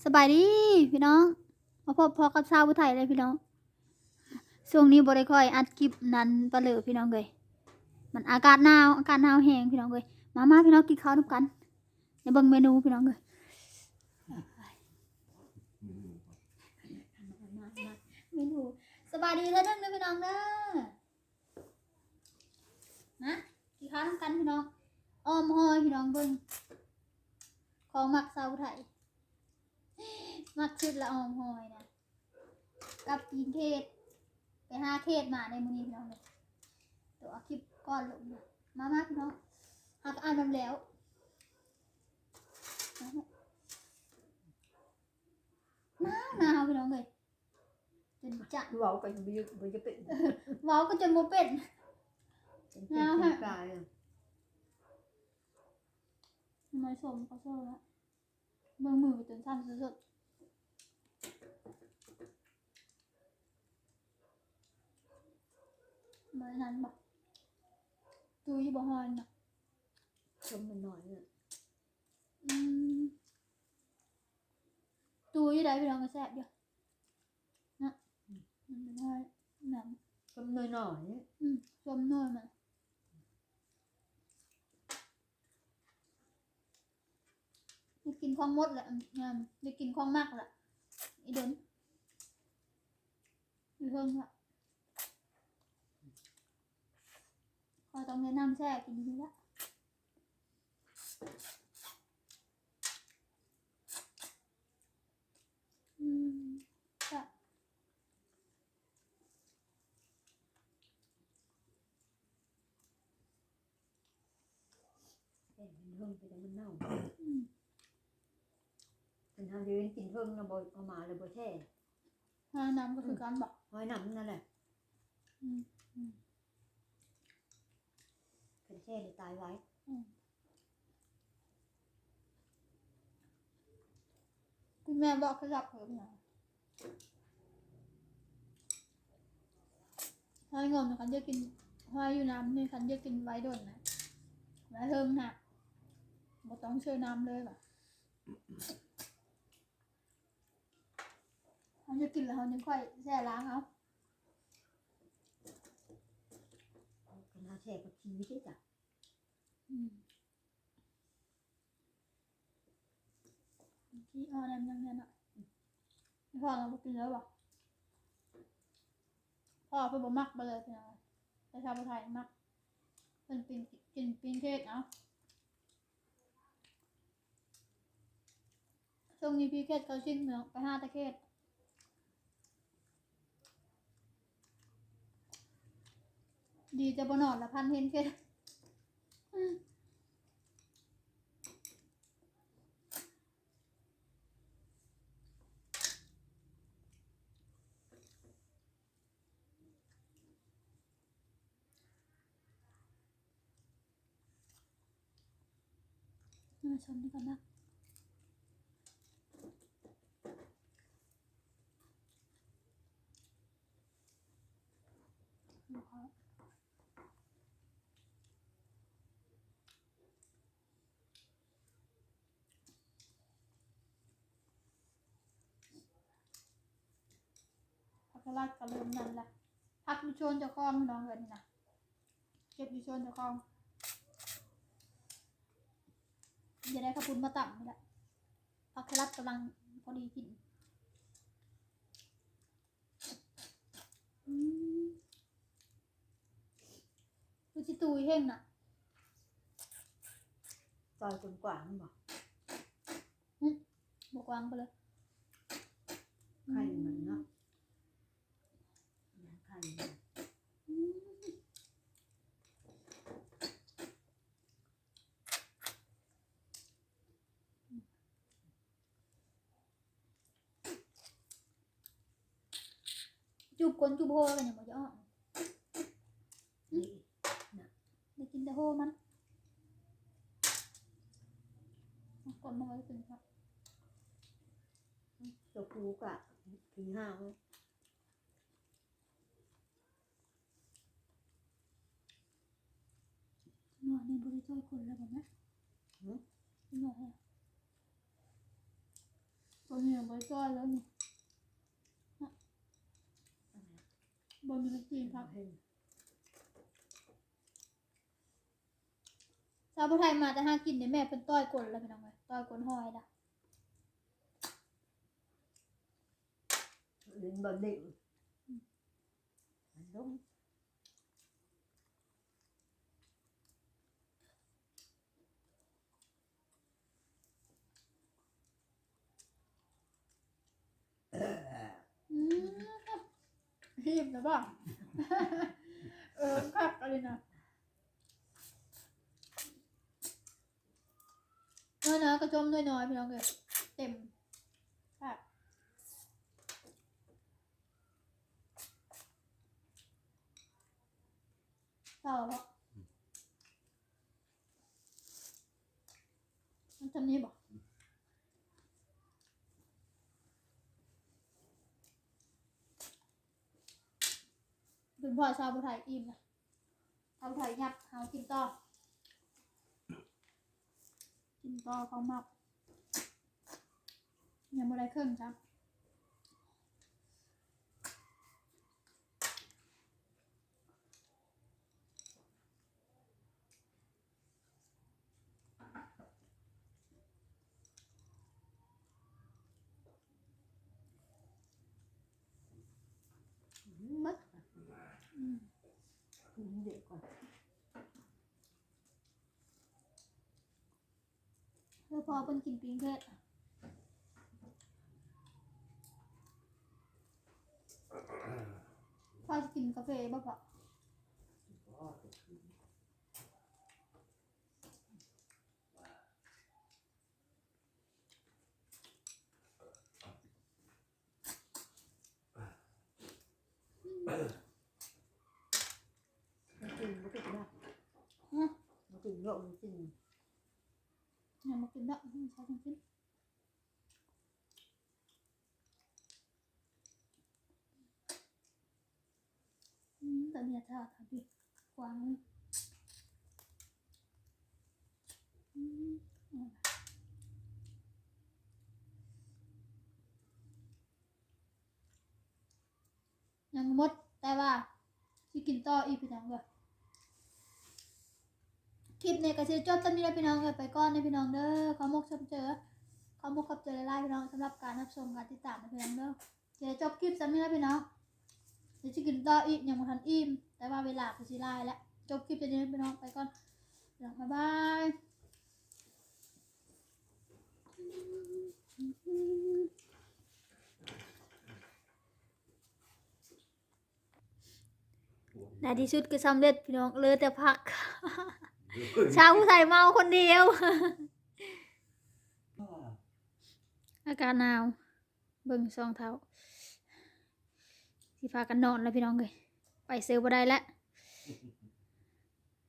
ສະບາຍດີພີ່ນ້ອງ ມາພົບພໍ້ກັບຊາວຜູ້ໄທເລີຍພີ່ນ້ອງ. ຊ່ວງນີ້ບໍ່ໄດ້ຄ່ອຍອັດຄລິບນັ້ນປານໃດພີ່ນ້ອງເອີຍ ມັນອາກາດໜາວ ອາກາດໜາວແຮງພີ່ນ້ອງເອີຍ. ມາ ມາພີ່ນ້ອງ ກິນເຂົ້ານຳກັນ ດຽວເບິ່ງເມນູພີ່ນ້ອງເອີຍ. ເມນູ ສະບາຍດີເທື່ອໜຶ່ງເດີພີ່ນ້ອງເດີ. ມາ ກິນເຂົ້ານຳກັນພີ່ນ້ອງ. ອ່ອມຫອຍພີ່ນ້ອງເບິ່ງ ຂອງມັກຊາວໄທ ມັກສຸດລະອ່ອມຫອຍນະ ກັບກິນເຂດ ໄປຫາເຂດມາໃນມື້ນີ້ພີ່ນ້ອງເອີຍ. ຕົວເອົາຄລິບກ່ອນລົງນະ ມາ ມາພີ່ນ້ອງ ຫາກອາບນ້ຳແລ້ວ ໜາວໆ ພີ່ນ້ອງເອີຍ. ຈົນຈະ ເວົ້າກໍບໍ່ ບໍ່ຈະເປັນ ເວົ້າກໍຈົນບໍ່ເປັນ ເປັນ ເປັນ ເປັນຕາຍ. ໜ່ອໄມ້ສົ້ມກໍເຊີລະ ເບິ່ງມືຈົນສັ່ນສຸດໆ. ບໍ່ໄດ້ນັ້ນບໍ່ ຕູ້ຢູ່ບໍ່ຮອນນະ ສົ້ມນ້ອຍໆ ອືມ ຕູ້ຢູ່ໃດພີ່ນ້ອງ ກໍແຊບຢູ່. ນະ ອືມ ມັນເປັນຫອຍໜັງ ສົ້ມໜ້ອຍໆ ອືມ ສົ້ມໜ້ອຍມັນ ໄດ້ກິນຂອງໝົດແລ້ວ ອືມ ໄດ້ກິນຂອງມັກແລ້ວ ອີ່ດົນ ຢູ່ເທິງລະ ຂ້ອຍຕ້ອງແນະນຳແຊະກິນຢູ່ນີ້ລະ. ອືມ ແຊະ ແກງເທິງໄປແລ້ວມັນເນົ່າ. ອືມ ຄັນເຮົາເຮັດກິນເທິງນະ ບໍ່ເອົາມາແລ້ວບໍ່ແຊ່ ຫອຍໜຳກໍຄືກັນບໍ? ຫອຍໜຳນັ້ນແຫຼະ. ອືມ ອືມ ຄັນແຊ່ນີ້ຕາຍໄວ. ອືມ ຄຸນແມ່ບອກເຄັດລັບເພິ່ນນະ ຫອຍງົນນະ ຄັນຢາກກິນ ຫອຍຢູ່ນ້ຳນີ້ ຄັນຢາກກິນໄວ້ດົນນະ ໄວ້ເທິງນະ ບໍ່ຕ້ອງເຊີນ້ຳເລີຍວ່າ. ເຮົາຈະກິນແລ້ວເຮົາຍັງຄ່ອຍແຊ່ລ້າງເອົາ. ເອົາ ຄັນເຮົາແຊ່ຜັກຊີເດ້ຈ້ະ. ອືມ ຂີ້ອ້ອນນຳຍັງແນ່ນະ. ອືມ ພໍ່ລາວບໍ່ກິນເລີຍບໍ່? ພໍ່ເພິ່ນບໍ່ມັກບໍ່ເລີຍ ພີ່ນ້ອງ ແຕ່ຊາວໄທມັກ ເພິ່ນກິນ ກິນປີ້ງເຂດເອົາ. ຊ່ວງນີ້ພີ້ເຂດເຂົ້າຊິງເນາະ ໄປຫາແຕ່ເຂດ ດີແຕ່ບໍ່ນອນລະພັນເຫັນເຂດ. ມາຊົມນີ້ກ່ອນນະ. ຜັກສະຫຼັດກໍເລີ່ມນັ້ນລະ ຜັກຢູ່ສວນເຈົ້າຂອງພີ່ນ້ອງເອີຍ ນີ້ນະ ເກັບຢູ່ສວນເຈົ້າຂອງ ຈະໄດ້ເຂົ້າປຸ້ນມາຕຳນີ້ລະ ຜັກສະຫຼັດກຳລັງພໍດີກິນ. ອືມ ຄືຊິຕູເຮັງນະ ຊອຍກວ້າງໆ ບໍ່? ຫຶ ບໍ່ກວ້າງປານໃດ ໄຂ່ມັນເນາະ ອືມ ໄຂ່ມັນ ອືມ. ຈູບກົ້ນຈູບໂຮແລ້ວກໍຍັງບໍ່ຈະອອກ ນີ້ນະ ໄດ້ກິນແຕ່ໂຮມັນ ກ້ນມັນກໍຈະເປັນ ຕົວຜູ້ກະຂີ້ຫ້າວ. ໜໍ່ນີ້ບໍ່ໄດ້ຊ່ອຍຄົນແລ້ວບໍ່ແມ່ນ? ຫື? ໜໍ່ແທ້. ຕົວນີ້ບໍ່ໄດ້ຈ່ອຍແລ້ວນີ້ ບໍ່ມີນ້ຳຈີນຜັກ. ຊາວຜູ້ໄທມາແຕ່ຫາກິນເດ້ ແມ່ເພິ່ນຕ່ອຍກົ້ນແລ້ວ ພີ່ນ້ອງເອີຍ ຕ່ອຍກົ້ນຫອຍລະ ຫຼິ້ນບໍ່ຫຼິ້ນ ມັນລົງ. ອືມ ຮີບນະບໍ່? ເອີ ຄັກອີ່ຫຼີນະ ເອີນະ ກະສົ້ມໜ່ວຍນ້ອຍ ພີ່ນ້ອງເອີຍ ເຕັມ ຄັກ. ເຊົາເນາະ ມັນຈຳນີ້ບໍ່? ເປັນເພາະຊາວຜູ້ໄທອີ່ມນະ ຊາວຜູ້ໄທຫຍັບ ເຮົາກິນຕໍ່ ກິນຕໍ່ ເຂົາມັກ ຍັງບໍ່ໄດ້ເຄິ່ງຊ້ຳ. ໝົດ ອືມ ກິນເດັກກ່ອນ. ເອີ ພໍ່ເພິ່ນກິນປີ້ງເຜັດ ພໍ່ຊິກິນກາເຟບໍ່ພໍ່? ບໍ່ກິນ ບໍ່ກິນນະ ຮະ ບໍ່ກິນເນາະ ບໍ່ກິນ ຍັງບໍ່ກິນເນາະ ອືມ ຊາວຈັ່ງກິນ. ອືມ ຕອນນີ້ຖ້າທຳດີກວ່າ ອືມ ຍັງບໍ່ໝົດ ແຕ່ວ່າຊິກິນຕໍ່ອີກ ພີ່ນ້ອງເອີຍ. ຄລິບນີ້ກະຊິຈົບສ່ຳນີ້ແຫຼະ ພີ່ນ້ອງເອີຍ ໄປກ່ອນເດີ ພີ່ນ້ອງເດີ. ຂໍມົກຂອບໃຈ ຂໍມົກຂອບໃຈຫຼາຍໆ ພີ່ນ້ອງ ສຳລັບການຮັບຊົມ ການຕິດຕາມ ພີ່ນ້ອງເດີ. ຊິໄດ້ຈົບຄລິບສ່ຳນີ້ແຫຼະ ພີ່ນ້ອງ ດຽວຊິກິນຕໍ່ອີກ ຍັງບໍ່ທັນອີ່ມ ແຕ່ວ່າເວລາກະຊິຫຼາຍແລ້ວ. ຈົບຄລິບສ່ຳນີ້ແຫຼະ ພີ່ນ້ອງ ໄປກ່ອນ ພີ່ນ້ອງ ບາຍບາຍ. ໃນທີ່ສຸດກະສຳເລັດ ພີ່ນ້ອງ ເຫຼືອແຕ່ຜັກ ຊາວຜູ້ໄທເມົາຄົນດຽວ ອາກາດໜາວ ເບິ່ງສອງເຖົ້າ ຊິພາກັນນອນແລ້ວ ພີ່ນ້ອງເອີຍ ໄປເຊີບໍ່ໄດ້ແລ້ວ.